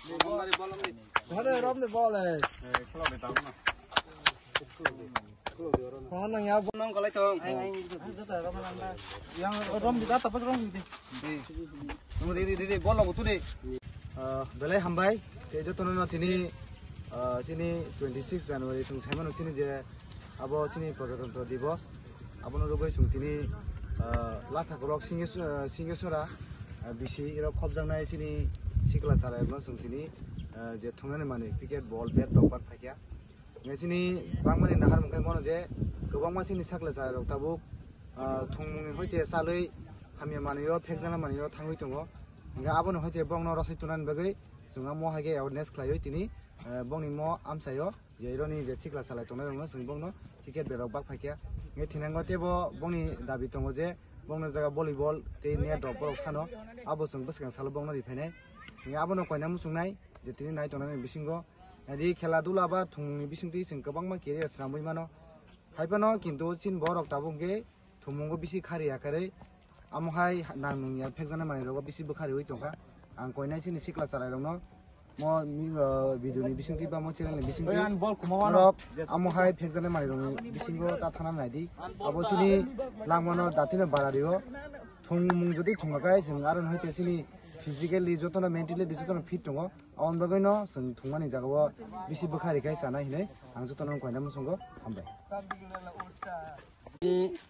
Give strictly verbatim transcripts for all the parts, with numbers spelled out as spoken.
Hore, romni bol, eh. Hon nang ya. Yang rom di data, rom di. Di, di, di, di, bol lagu tu di. Ah, belai hambai. Te jotono no tini, ah, sini twenty six January sung saimano sini je abo sini Prajatantro Divos. Abono rwgwi chwng tini, ah, Lathakolok Singesh-, ah, Singeswara, ah, bisi iro khopjaknai chini sikla chwrairokno chwng tini, ah, je thungnani manwi cricket ball bat rok bat phaikha. Hingke chini bangmani nahar mungkhe mono je kwbangma chini sakla chwrairok tabuk, ah, thwngmungni hoite chalwi hamya manwio phekjakna manwio thangwi tongo. Hingke abono hoite bongno rosai tonani bagwi chwng amo hai khe awareness khlaiwi tini, ah, bongni mo amchaio. Je ironi je sikla salai tongnai rokno chwng bongno cricket berok bak phaikha. Nge thinango tebo bongni dabi tongo je bongno jaga volleyball tei net rok borok sano abo chwng bwskang salo bongno ri phainai. Nge abono koina muchungnai je tini nai tongnai bisingo. Nadi khela dula ba thwngmungni bisingtwi chwng kwbangma career swnamwi mano. Haiphano kintu chini borok tabuk hwnkhe thwngmungo bisi khari yakarwi. Amo hai nang nung ya phekjaknai manwi rogo bisi bwkha riwi tongkha. Ang koinai chini sikla chwrairokno mo mi-, o, video ni bisingtwi ba mo channel ni bisingtwi norok amo hai phekjaknai manwi rokni bisingo ta thana naidi. Abo chini langmano datino bara rio. Thwngmung jodi thwngkha khe chwng aro hai te chini physically jotono mentally jotono fit tongo. Aboni bagwino chwng thwngmani jagao bisi bwkha rikhai chanai hinwi ang jotono koina muchungo hambai.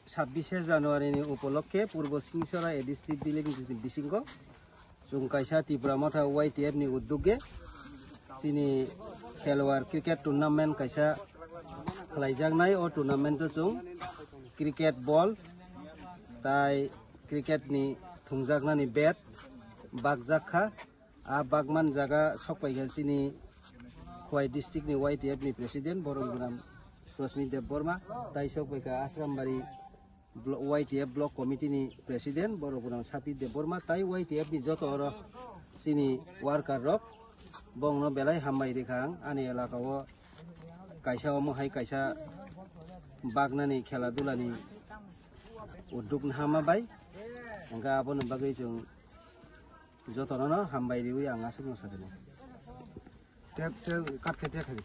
Sabbish January ni upolokke Purbo Singsora A D C village ni bisingo chwng kaisa Tipra Motha Y T F ni uddogge chini khelwar cricket tournament kaisa khlaijaknai. O tournament o chwng cricket ball tai cricket ni thwngjaknani bat bakjak kha. A bagman jaga sokpaikha chini Khowai district ni Y T F ni president Borok Gunam Rosmi Debbarma, tai sokpaikha Asrambari blo-, Y T F block committee ni president Borok Gunam Sapi Debbarma, tai Y T F ni joto oro chini worker rok bongno belai hambai rikha ang ani elaka o kaisa omo hai kaisa bagnani khela dulani udduk nahama bai hingkha aboni bagwi chwng jotono no hambai riwi ang aswkno sajani. Tep, tep, kat khe tep khe.